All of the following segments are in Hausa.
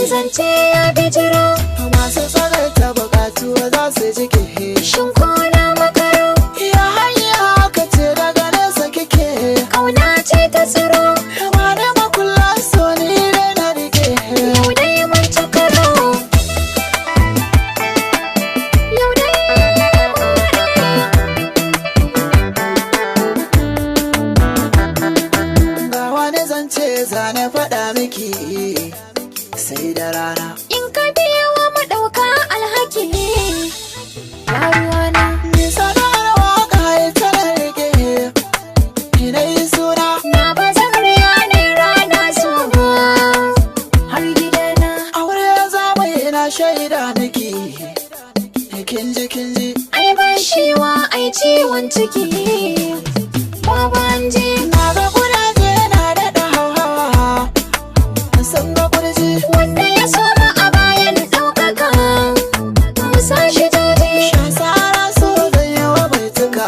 Zance ya bijiro. Masu tsagaita bukatu za su ji ke. Shin ko na makaro? Ya hanya haka ce daga nesa kike. Kauna ce ta tsiro. Ba da makulla so ni dai na rike. Yau dai mun ci karo. Yau dai mun haɗu. Ga wani zance zane faɗa miki sai da rana. In ka biya wa maɗauka alhaki, na ruwana. Ni sana'ar waka ita na rike. Ina yi suna. Na ba zan ne rana so ba har gidana. Aure za mu yi na shaida miki. Kinji kinji. Ai ban shewa ai ciwon ciki. Baban ji. Na ga kudaje na daɗa hauhawa. Sun ga kurji. Wanda ya soma a bayan ɗaukaka, musa shi jaje. Shan sara so zan yi wa baituka.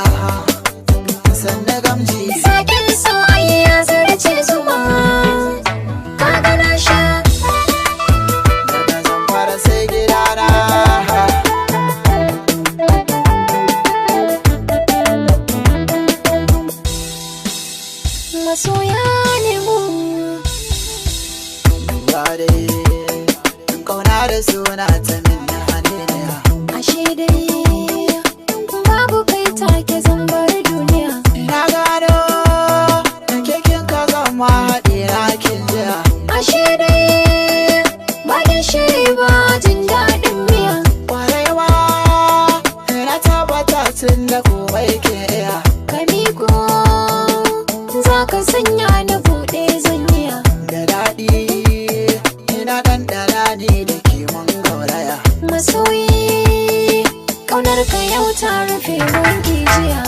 Sannan gamji. Sakin so ai ya zarce zuma, kaga na sha. Daga Zamfara sai gidana. Masoya ne mu. Duba dai, kauna da suna ta min na haniniya. Ashe dai babu kai take zan bar duniya. Na gano kekin ka zama haɗi na kin jiya. Ashe dai ba gishiri ba jin daɗin miya. Kwarai ma, na tabbata tun da komai ke iya. Ka miko za ka sanya na buɗe zaniya. Da daɗi, ina ɗanɗana ni da ke mun gauraya. Masoyi, ƙaunar ka yau ta rufe mun jiya.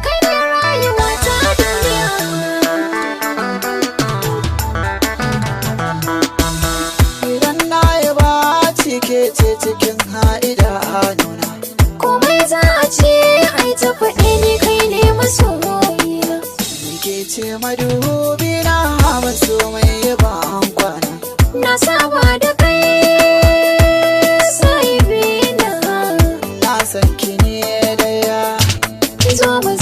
Kai ne rayuwa ta duniya. Idan na yi baci ke ce cikin ha'ida nuna. Komai za a ce ai ta faɗi ni kai ne masoyiya. Ni ke ce madubi na maso mai ba an kwana. Na saba da kai sahibina. Na san ki ne daya. Zo mu